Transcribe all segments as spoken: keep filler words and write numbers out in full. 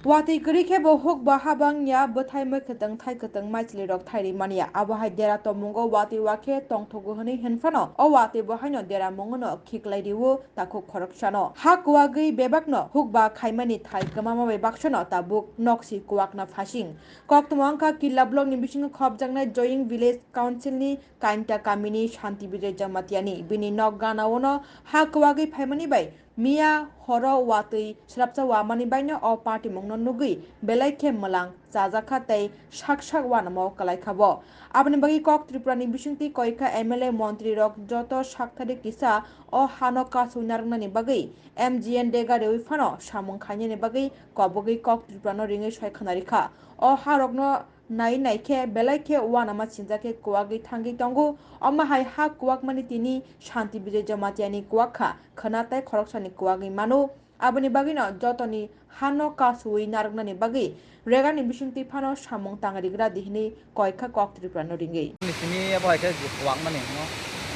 Watwi kwrwi khe bo huk ba habang ya, bwthai mwkhwtwng thai kwtwng maichwlwi rok thai ri man ya. Abo hai dera tongmungo watwi wa khe tongthogo hwnwi hwn phano o watwi bo haino dera mungono khiklai rio takhuk khoroksano. Ha kuwagwi bebakno huk ba khaimani thai kwmama bai baksano tabuk noksi kuwakna phasing. Koktwma wngkha Killa block ni bisingo khopjaknai Joying Village Council ni Kainta kamini Shanti Bijoy Jamatiani. Bini nok gana-o no ha kwagwi phaimani bai miya horo watwi swrapsa wamani baino o patimungno nugwi belai khe mwlang chajakha tei sak sak wanamo kwlaikha bo. Aboni bagwi kok Tripura ni bisingtwi koikha M L A montri rok joto saktharwi kisa o hano kasui narwknani bagwi M G N dega rewi phano samung khainani bagwi kobogwi kok Tripura no ringwi soi khna rikha. O ha rokno nai nai khe belai khe uanama sinjak khe kuwagwi thangwi tongo. Omo hai ha kuwakmani tini Shanti Bijoy Jamatiani kuwak kha, khwna tei khoroksani kuwagwi mano. Aboni bagwino jotoni hano kasui narwknani bagwi regani bisingtwi phano samung tangrigra di hwnwi koi kha kok Tripura no ringwi. Ni simi abo hai khe kuwakmani hwngo.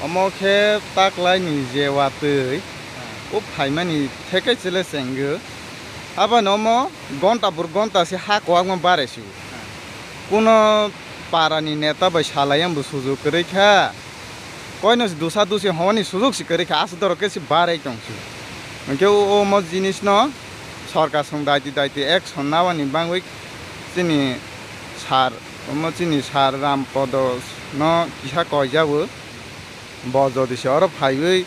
Omo khe taklaini je watwi, ah, o phaimani theke chele chenggo. Aboni omo gonta bur gonta se ha kuwakma bare si. Kuno para ni neta bai salai ang bo sujug kwrwi kha. Koino se dusa dusi hwnwi sujug se kwrwi kha, aswk dorok khe se barai tong si. Hwnkhe o, omo jinis no sorkar song daiti daiti action nabani bangwi chini sir, omo chini sir Ram Podo no kisa koijabo. Bo jodi se oro phaiwi,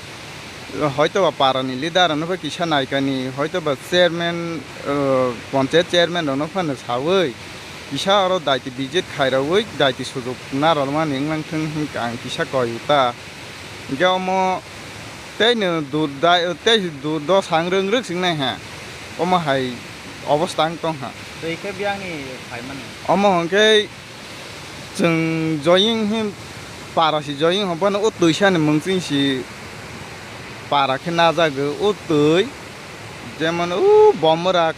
hoito ba para ni leader rok no pha kisa naikani, hoito ba chairman, eh, panchayat chairman rok no phano sawi kisa oro daiti visit khairawi daiti sujug narwkmani wnglang thung hinka ang kisa koi ta. Hingke omo tei no dur dai, tei dur dosa wng rwk rwk sing nai ha, omo hai obostha wng tong ha. Twi khe biyang ni phaimani. Omo hwnkhe Chwng joying hin para si joying hwn phano o twisa ni mung ching si para khe najago o twi, jemon o bomora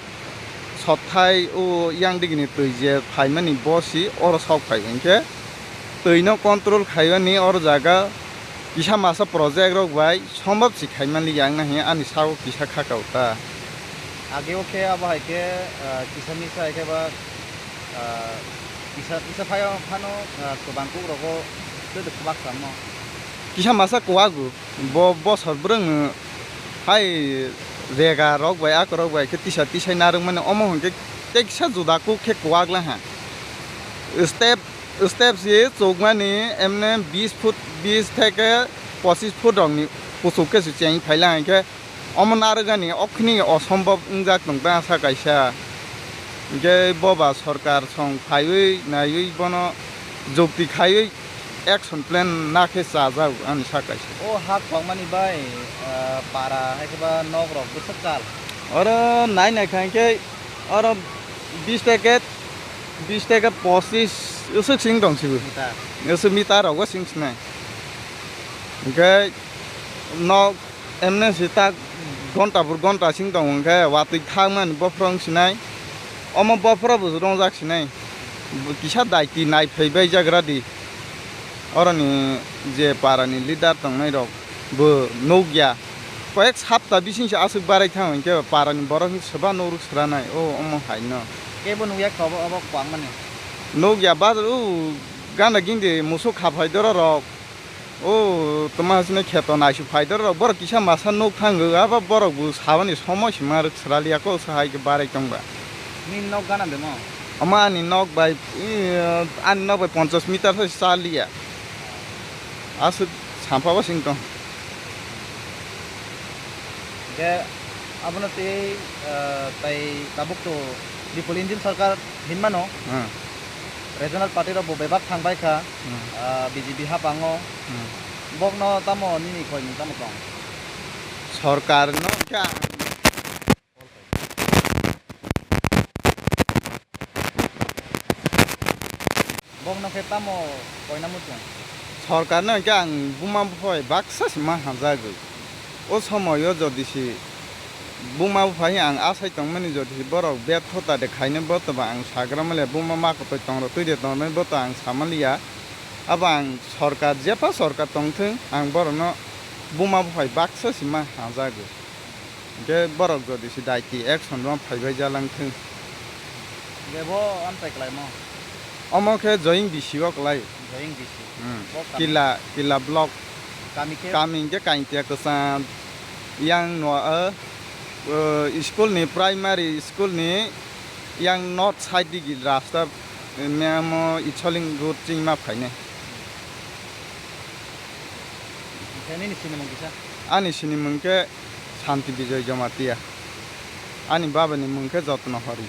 sothai o yang digi ni twi je phaimani bo si oro sok phai hwnkhe twi no control khaimani oro jaga kisa masa project rok bai sombab si khaimani yang na hwnwi ani sago kisa khakao ta. Age o khe abo hai khe, ah, kisa misa hai khe ba Ah, kisa, kisa phai phano, ah, kwbang kuk rogo tei kwbak samo. Kisa masa kuwago, bo bosor bwrwngno hai rega rok bai, akorok bai khe tisa tisai narwkmani, omo hwnkhe tei kisa juda kuk khe kuwak lai ha. Step, step si chukmani emne bis foot, bis theke pochis foot rokni kuchuk khe se cheng phai lai hwnkhe, omo narwkani okhini osombab wngjak tong ta sa kaisa. Hingke bo ba sorkar song phaiwi naiwi bono jukti khaiwi action plan na khe chajak ani sa kaisa. O ha kokmani bai, ah, para hai khe ba nok rok bwswk kal? Oro nai nai kha hingke oro bis teke, bis teke pochis usuk sing tong sibu. Meter. Usuk meter rogo sing sinai. Hingke nok Emne si tak gonta bur gonta sing tong hwnkhe watwi thangmani bophorok wng sinai, omo bophorok bo rongjak sinai, bo kisa daiti nai phaibai jagra di. Oroni je para ni leader tongnai rok bo nukya, koyek sapta bising se aswk barai thang hwnkhe para ni borok swba nukruk swranai o omo hai no. Kebo nukya khe obo, obo kwbangmani. Nukya ba o gana gini musuk khaphai doro rok. O, toma hasini kheto naisuk phai doro rok, borok kisa masa nuk thango, abo borok bo sabani somoi se ma rwk sraliya ko, sa hai khe barai tongba. Nini nok gana de mo? Omo ani nok bai, i, ani nok bai ponchas meter sai chaliya. Aswk sampha bo sing tong. Khe abono tei, ah, tai tabuk to Bipul Injil Sarkar hinmano. Hmm. Regional party rok bo bebak thang bai kha, hmm, ah, B J P hapango. Hmm. Bokno tamo nini koi ni tamo tong? Sorkar no khe ang Bokno khe tamo koina muchung? Sorkarno hwnkhe ang buma buphai baksa se ma hamjagwi. O somoio jodi se buma buphai ang asai tongmani jodi se borok berthota de khaino botoba ang sagra maliya, buma makotoi tongrok twi de tongmani boto ang samaliya. Abo ang sorkar, jepha sorkar tongthwng, ang borokno buma buphai baksa se ma hamjagwi. Hwnkhe borok jodi se daiti action rwna phaibai jalang thwng. Bebo amchai khlaimo? Omo khe Joying B C o klai. Joying B C. Hmm. Bo kami. Kila, Kila block. Kami khe? Kami hwnkhe Kaintia Kwchang. Yang no, o, o, school ni, primary school ni yang north side digi rasta, eh, memo Icholing road chingma phainai. Onkhe nini sinimung kisa? Ani sinimung khe Santi Bijoy Jamatia. Ani baba ni mung khe Jotno Hori.